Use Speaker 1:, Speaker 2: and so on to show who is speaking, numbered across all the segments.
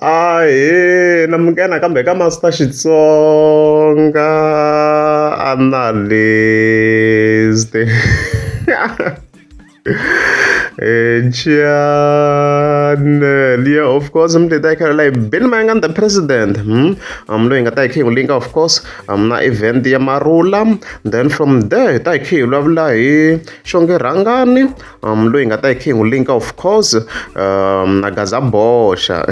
Speaker 1: Ahee, namukela nakambe ka Master Xitsonga Analyst. Channel yeah, of course mi ta yi kha la Benny Mayengani the president loyi hi nga ta yi kha hi n'wi linka of course na event ya Marula then from there hi ta hi kha hi vulavula hi Xonge Rhangani loyi hi nga ta hi kha hi n'wi linka of course na Gaza Boxa.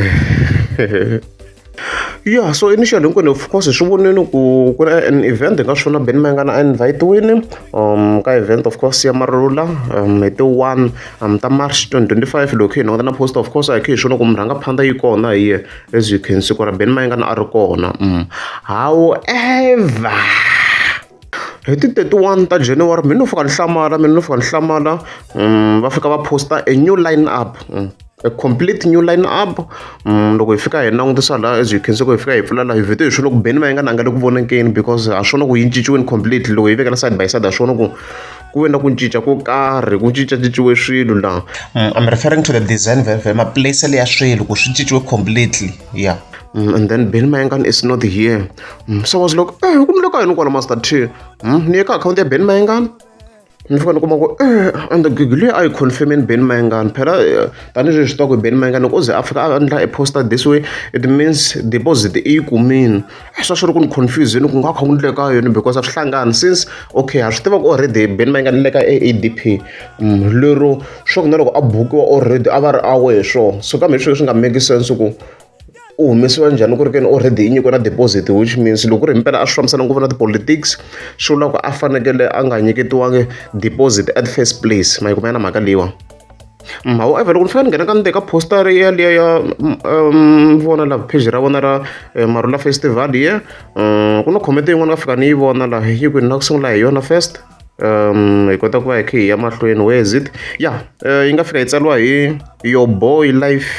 Speaker 1: Yeah, so initially hinkwenu of course hi swi vonile ku ku na an event hi nga swi vona Benny Mayengani a invite-wini ka event of course ya Marula hi ti-1 ta March 2025. Loko hi languta na post, of course a hi kha hi swi vona ku murhangaphandha yi kona hi ye, as you can see ku ra Benny Mayengani a ri kona. However, hi ti 31 ta January mina no fika ni hlamala, mina no fika ni hlamala, va fika va posta a new line up, a complete new line up. Loko hi fika hi langutisa laha, as you can see, ku hi fika hi pfula laha hi vhete hi swona ku Benny Mayengani a nga le ku vonakeni because ha swona ku yi cinciwile completely. Loko hi vekela side by side, ha swona ku ku ve na ku cinca ko karhi, ku cincacinciwe swilo laha. I'm referring to the design very very maplacele ya swilo ku swi cinciwe completely, yeah. And then Benny Mayengani is not here. So I was like, eh, ku le ka yini kwala Master T? Ni ye ka akhawunti ya Benny Mayengani, ni fika ni kuma ku and gig leyi a yi confirmeni Benny Mayengani phela, tanihileswi swi tiva ku Benny Mayengani loko o ze a fika a endla a poster this way, it means deposit i yi kumini. Swa swi ri ku ni confuse ku nga kha ku endleka yini because a swi hlangani since okay ha swi tiva ku already Benny Mayengani le ka AADP, lero swa ku na loko a bukiwa already a va ri aware swona. So kambe hi swilo swi nga make sense ku u humesiwa njhani ku ri keni already i nyikiwe na deposit, which means loko ku ri himpela a swi fambisana ngopfu na ti-politics, swi vula ku a fanekele a nga nyiketiwangi deposit at first place. Ma yi kuma na mhaka leyiwa. However, loko ni fika ni nghena ka ndzeni ka poster yaliya ya vona la page ra vona ra Marula Festival ye, ku na comment yin'wana nga fika ni yi vona laha yi ku ni la ku sungula hi yona first, hi kota ku va hi kha hi ya mahlweni. Where is it? Yeah, yi nga fika yi tsariwa hi Your Boy Life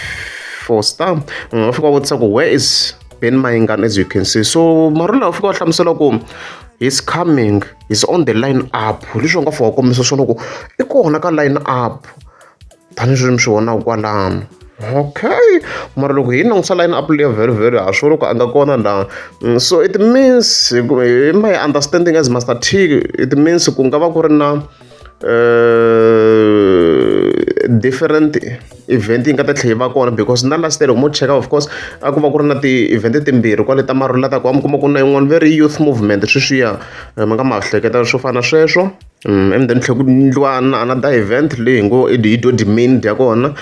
Speaker 1: for Star. Va fika va vutisa ku where is Benny Mayengani, as you can see. So Marula va fika va hlamusela ku he's coming, he's on the line up. Leswi va nga fika va kombisa swona ku i kona ka line up tanihileswi mi swi vonaka kwalano. Okay, mara loko hi langutisa line up liya very very ha swi vona ku a nga kona laha. So it means, hi my understanding as Master T, it means ku nga va ku ri na different event yi nga ta tlhela yi va kona because na last year loko mo cheka, of course a ku va ku ri na ti-event timbirhi kwale ta Marula ta ku a mi kuma ku na yin'wana very youth movement sweswiya mi nga ma hleketa swo fana na sweswo. And then tlhela ku endliwa na another event leyi hi ngo i dyo ya kona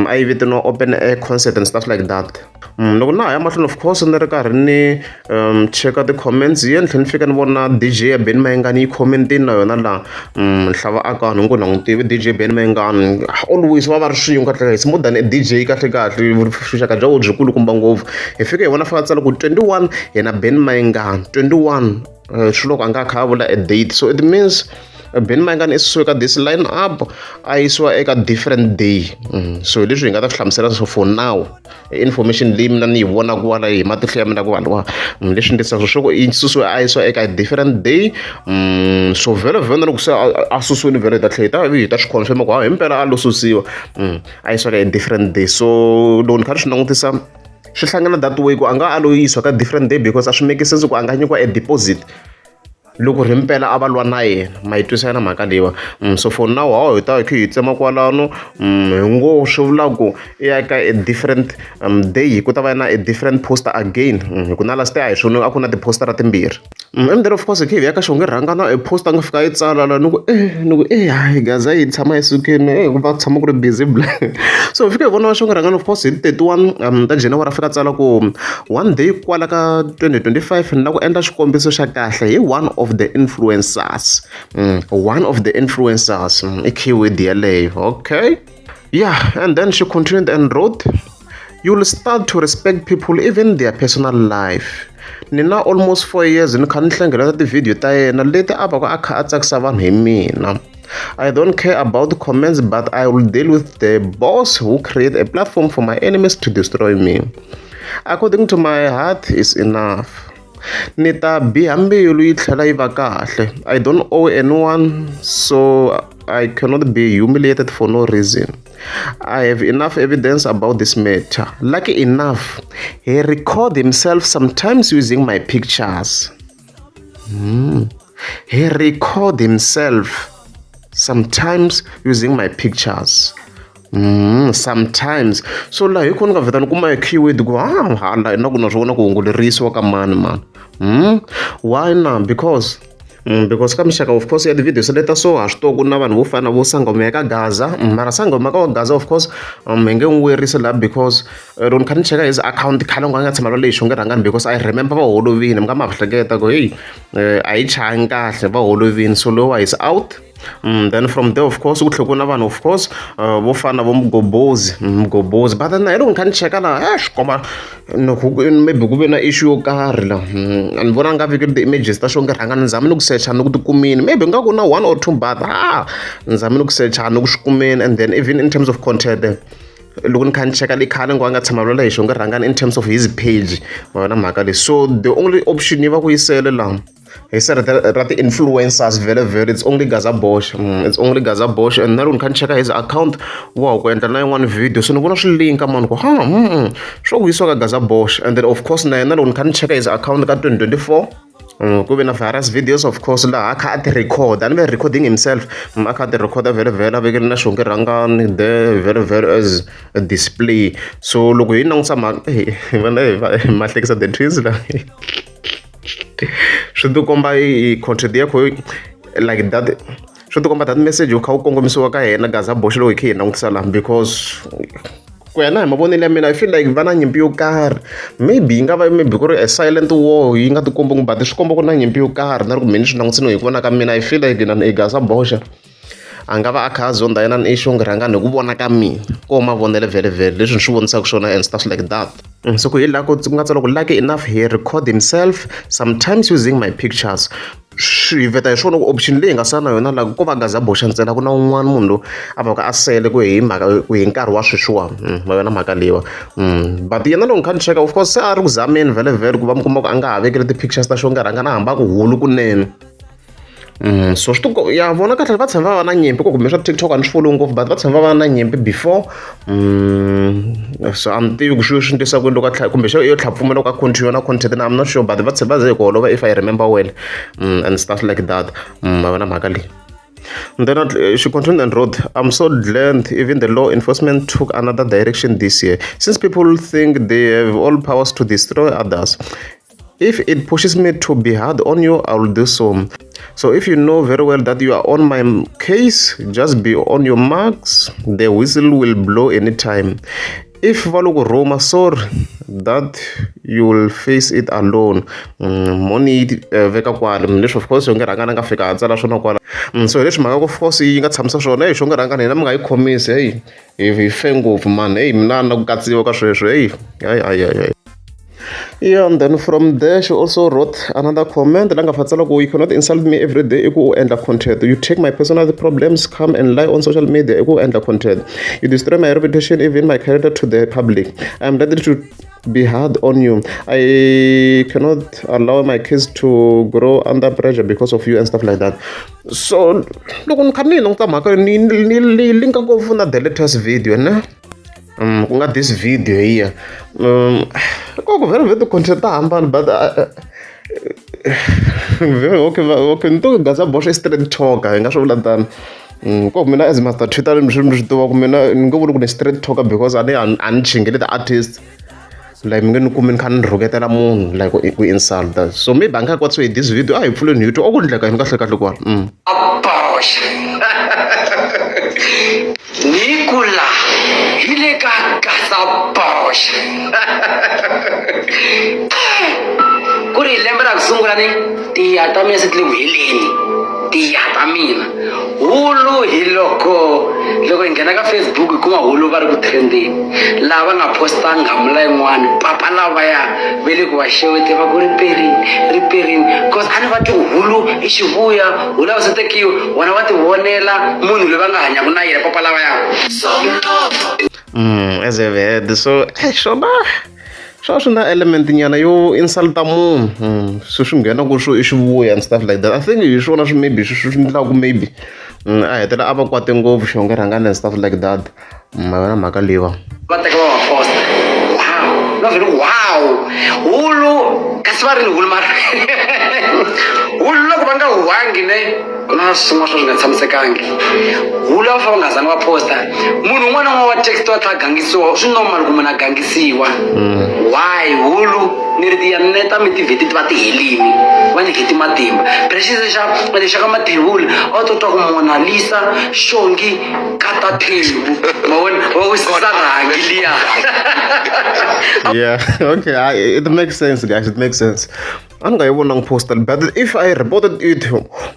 Speaker 1: a yi vitaniwa open air concert and stuff like that. Loko na ha ya mahlweni, of course ni ri karhi ni cheka ti-comments ye, ni tlhela ni fika ni vona DJ ya Benny Mayengani yi comment-ini na yona laha. Nhlava Akani hinkwenu na n'wi tivi DJ Benny Mayengani, always va va ri swin'we kahle, it's more than a DJ kahle kahle, vuxaka bya vona byi kulukumba ngopfu. Hi fika hi vona fika tsala ku 21 hi na Benny Mayengani 21, swi loko a nga kha a vula a date. So it means Benny Mayengani i susiwe ka this line up a yisiwa eka different day. So hi leswi hi nga ta swi hlamusela. So for now, information leyi mina ni yi vonaka wala hi matihlo ya mina ku vanhu leswi ni tisaka swo ku i susiwe a yisiwa eka different day. So vhele vhele na loko se a susiwile vhele hi ta tlhela hi ta swi confirm ku ha himpela a lo susiwa a yisiwa ka different day. So loko ni kha ni swi langutisa swi hlangana that way ku a nga a lo yisiwa ka different day because a swi make sense ku a nga nyikiwa a deposit loko ri mpela a va lwa na yena. Ma yi twisisa na mhaka leyiwa. So for now hawa hi ta hi kha hi tsema kwalano, hi ngo swi vula ku i ya ka a different day, ku ta va na a different poster again, hi ku na last year a hi swona a ku na ti-poster timbirhi. And then of course hi kha hi ya ka Xonge Rhangana, e poster nga fika yi tsala la, ni ku eh, ni ku eh, hayi gaza yi tshama yi sukile, eh, ku va tshama ku ri busy bla. So hi fika hi vona Xonge Rhangana, of course hi 31 ta January a fika tsala ku one day kwala ka 2025 ni la ku endla xikombiso xa kahle hi one of the influencers. One of the influencers, i keyword yeleyo. Okay, yeah, and then she continued and wrote, "You'll start to respect people, even their personal life. Ni na almost 4 years ni kha ni hlengeleta tivhidiyo ta yena leti a va ku a kha a tsakisa vanhu hi mina. I don't care about the comments, but I will deal with the boss who create a platform for my enemies to destroy me. According to my heart is enough. Ni ta biha mbilu yi tlhela yi va kahle. I don't owe anyone, so I cannot be humiliated for no reason. I have enough evidence about this matter. Lucky enough, he record himself sometimes using my pictures. He record himself sometimes using my pictures. Sometimes. So laha hi kona ni nga vheta ni kuma keyword ku ha hala na ku na swona ku hungulerisiwa ka mani mani. Why na? Because because ka mixaka of course ya ti-videos leta so ha swi tiva ku na vanhu vo fana vo Sangoma ya ka Gaza. Mara Sangoma ka Gaza of course hi nge n'wi werisi laha because loko ni kha ni cheka his account khale nga tshama leyi Xongi Rhangani because I remember va holovini mi nga ma hleketa ku hey a yi chayangi kahle va holovini so lowa is out. Then from there of course ku tlhela ku na vanhu of course vo fana vo Mgobozi Mgobozi but then hi loko ni kha ni cheka laha swi komba maybe ku ve na issue yo karhi la. A ni vona nga vekeli ti-images ta Xongi Rhangani ni zame ni ku secha ni ku ti kumini maybe nga ku na one or two but ni zame ni ku secha ni ku swi kumeni. And then even in terms of content loko ni kha ni cheka le khale ngo a nga tshama vulavula hi Xongi Rhangani in terms of his page ma vona mhaka leyi. So the only option yi va ku yi sele laha hi side ra ti-influencers vhele vhele it's only Gaza Bosch. It's only Gaza Bosch. And na loko ni kha ni cheka his account wa ha ku endla na yin'wana video so ni vona swi linka mani ku ha swo ku yisiwa ka Gaza Bosch. And then of course na yena loko ni kha ni cheka his account ka 2024 ku ve na various videos of course laha a kha a ti record a ni ve recording himself a kha a ti record vhele vhele a vekele na Xongi Rhangani there vhele vhele as a display. So loko hi langutisa mhaka vona ma hlekisa the twins la swi ti komba i content ya kho like that swi ti komba that message wu kha wu kongomisiwa ka yena Gaza Bosch loko hi kha hi langutisa laha because ku ya na hi mavonelo ya mina I feel like va na nyimpi yo karhi maybe yi nga va maybe ku ri a silent war yi nga tikombi but swi komba ku na nyimpi yo karhi na loko mina ni swi langutisini hi ku vona ka mina I feel like na i Gaza Bosch a nga va a kha a zonda yena ni Xongi Rhangani hi ku vona ka mina ko mavonelo vhele vhele leswi ni swi vonisaka swona and stuff like that. So ku hi laha ku nga tsala ku lucky enough he record himself sometimes using my pictures. Swi vheta hi swona ku option leyi hi nga sala na yona laha ko va Gaza Bosch ntsena ku na un'wana munhu loyi a va ka a sele ku hi mhaka ku hi nkarhi wa sweswiwa ma yona mhaka leyiwa. But yena loko ni kha ni cheka of course se a ri ku zameni vhele vhele ku va mi kuma ku a nga ha vekeli ti-pictures ta Xongi Rhangani a hamba ku hulu kunene. So swi ti ya vona kahle va tshama va va na nyimpi ku kumbe swa TikTok a ni swi follow ngopfu but va tshama va va na nyimpi before. So a ni tivi ku swi swi endlisa ku yini loko a kumbe yo tlha pfumela loko a continue na content na I'm not sure but va tshama va ze hi ku holova if I remember well and stuff like that. Ma vona mhaka leyi. And then she continued and wrote, I'm so glad even the law enforcement took another direction this year, since people think they have all powers to destroy others. If it pushes me to be hard on you, I will do so. So if you know very well that you are on my case, just be on your marks. The whistle will blow anytime. If va loko rhuma, sorry that you will face it alone. Money veka kwala leswi of course Xongi Rhangani a nga fika a tsala swona kwala. So hi leswi mhaka of course yi nga tshamisa swona hey Xongi Rhangani hina mi nga yi khomisi hey hi fe ngopfu man hey mina na ku katsiwa ka sweswo hey hayi hayi hayi. Yeah, and then from there she also wrote another comment la nga fatsala ku you cannot insult me every day i ku u endla content. You take my personal problems, come and lie on social media i ku u endla content. You destroy my reputation, even my character to the public. I am ready to be hard on you. I cannot allow my kids to grow under pressure because of you and stuff like that. So loko ni kha ni languta mhaka ni ni linka ngopfu na the latest video ne. Ku nga this video here. Ku vhele vhele ti-content ta hambana but okay okay ni to Gaza Bosch i straight talker hi nga swi vula tano. Ku mina as Master Twitter ni swi tiva ku mina ni nge vuli ku ni straight talker because a ni a ni chingeli ti-artist like mi nge ni kumi ni kha ni rhuketela munhu like ku insult. So maybe a nga kwatisiwe hi this video a hi pfuleni hi twa a ku endleka yini kahle kahle kwala.
Speaker 2: Bosch ni ku la hi le ka Gaza Bosch ku ri hi lembe ra ku sungula ni tiya ta mina se ti le ku heleni tiya ta mina hulu hi loko loko hi nghena ka Facebook hi kuma hulu va ri ku trendeni laha va nga posta nghamula yin'wani papa lavaya ve le ku va xewete va ku riperini riperini cause a ni va twi hulu i xivuya hulu a va se tekiwa wona va ti vonela munhu loyi va nga hanyaka na yena papa lavaya.
Speaker 1: As I've heard, so swona swa swi na element nyana yo insulta munhu so swi nghena ku swo i xivuya and stuff like that. I think hi swona swi maybe swi swi endlaka maybe A hetelela a va kwate ngopfu Xongi Rhangani and stuff like that. Ma yona mhaka leyiwa.
Speaker 2: Va teka va va posta. Wow! Na vhele wow! Hulu kasi va ri ni hulu mara hulu loko va nga huhangi ne ku na swin'wana swo swi nga tshamisekangi. Hulu a va fa va nga zanga va posta. Munhu un'wana na un'wana wa text wa tlha a gangisiwa swi normal ku munhu a gangisiwa. Why hulu ni ri tiya neta mi tivheti ti va ti helini va ni heti matimba. Precious xa lexa ka mathebula a wu to twa ku Mona Lisa Xongi kata Thembu ma vona va wisisa rhangi liya.
Speaker 1: Yeah, okay, it makes sense guys, it makes sense. A ni nga yi vonangi poster but if I reported it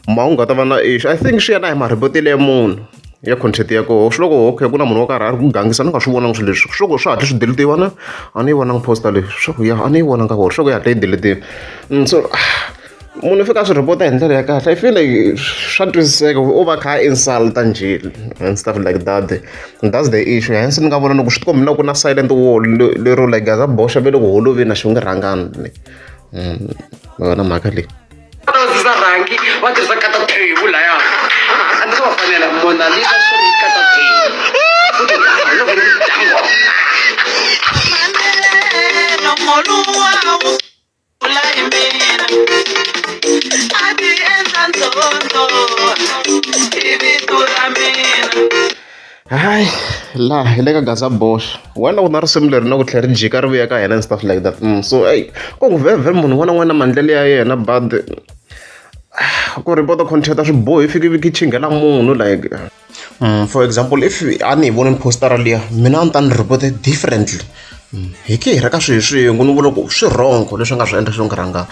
Speaker 1: ma u nga ta va na issue. I think swi ya na hi maripotele ya munhu ya content ya koho swi loko okay ku na munhu wo karhi a ri ku gangisa ni nga swi vonangi swilo leswi swi loko swi hatle swi deletiwa na a ni yi vonangi poster leyi swa ku ya a ni yi vonanga vona swa ku yi hatle yi deletiwa. So munhu u fika a swi report-a hi ndlela ya kahle I feel like swa twisiseka u va a kha a insult-a njhe and stuff like that that's the issue hence ni nga vona ni ku swi tikombi na ku na silent war lero like Gaza boxa ve le ku holoveni na Xongi Rhangani ma yona mhaka leyi.
Speaker 2: Tirhisa rhangi va tirhisa kata thevu laya a ndzi va fanela Mona Lisa Xongi kata thevu futhi
Speaker 1: Hayi laha hi le ka Gaza Boxa wena ku na risimu leri na ku tlhela ri jika ri vuya ka hina and stuff like that so eyi ku ku vhele munhu un'wana na un'wana na maendlelo ya yena but ku report content a swi bohi fiki fiki chinghela munhu like for example if a ni yi voni postara liya mina a ni ta ni report differently hi ke hi ri ka swihi swiyenge ni vula ku swi wrong leswi nga swi endla swi nga rhanga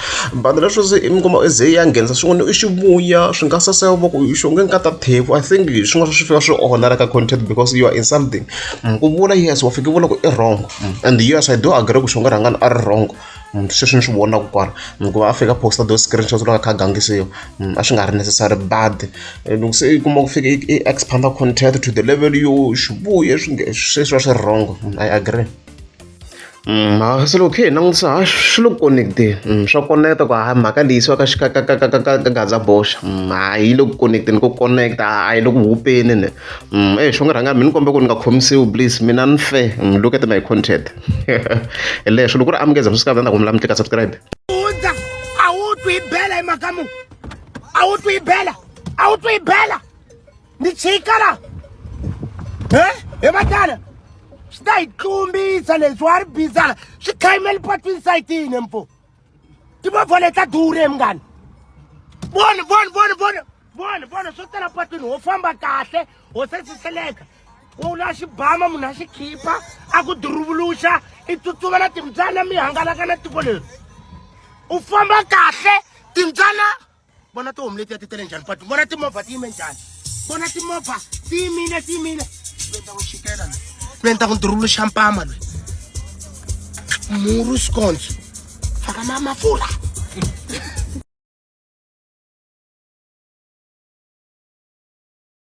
Speaker 1: but leswi se mi kuma i ze ya nghenisa swin'wana i xivuya swi nga saseka va ku xonge nkata thevu I think swin'wana swi fika swi onha la ka content because you are insulting ku vula yes wa fika vula ku i wrong and yes I do agree ku Xongi Rhangani a ri wrong sweswi ni swi vonaka kwala hikuva a fika posta those screenshots loko a kha a gangisiwa a swi nga ri necessary but loko se i kuma ku fika i expand content to the level yo xivuye swi nge se swi va swi wrong I agree. Se loko khe hi langutisa ha swi le ku connect-eni swa connect-a ku ha mhaka leyi yisiwa ka ka ka ka ka ka ka Gaza Boxa ha yi le ku connect-eni ku connect-a a yi le ku hupeni ne e Xongi Rhangani mi ni komba ku ni nga khomisiwi please mina ni fair look at my content hi leswo loko ku ri amukeza subscribe na ku mi la mi tlika subscribe.
Speaker 3: Hundza a wu twi yi bela hi mhaka mu a wu twi yi bela a wu twi yi bela ni chika la he he matala swi ta hi tlumbisa leswi wa ri bizala swi khayimeli patwini sayitini mfo timovha leti ta durha munghana vona vona vona vona vona vona swo tala patwini ho famba kahle ho sesiseleka ku la xibama munhu a xi khipha a ku duruvuluxa i tsutsuma na timbyana mi hangalaka na tiko leri u famba kahle timbyana vona tihomu letiya ti tele njhani patu vona timovha ti yime njhani vona timovha ti yimile ti yimile loyi ta n'wi xikela loyi loyi ni ta n'wi duruluxa mpama loyi muru sconce faka ma mafurha.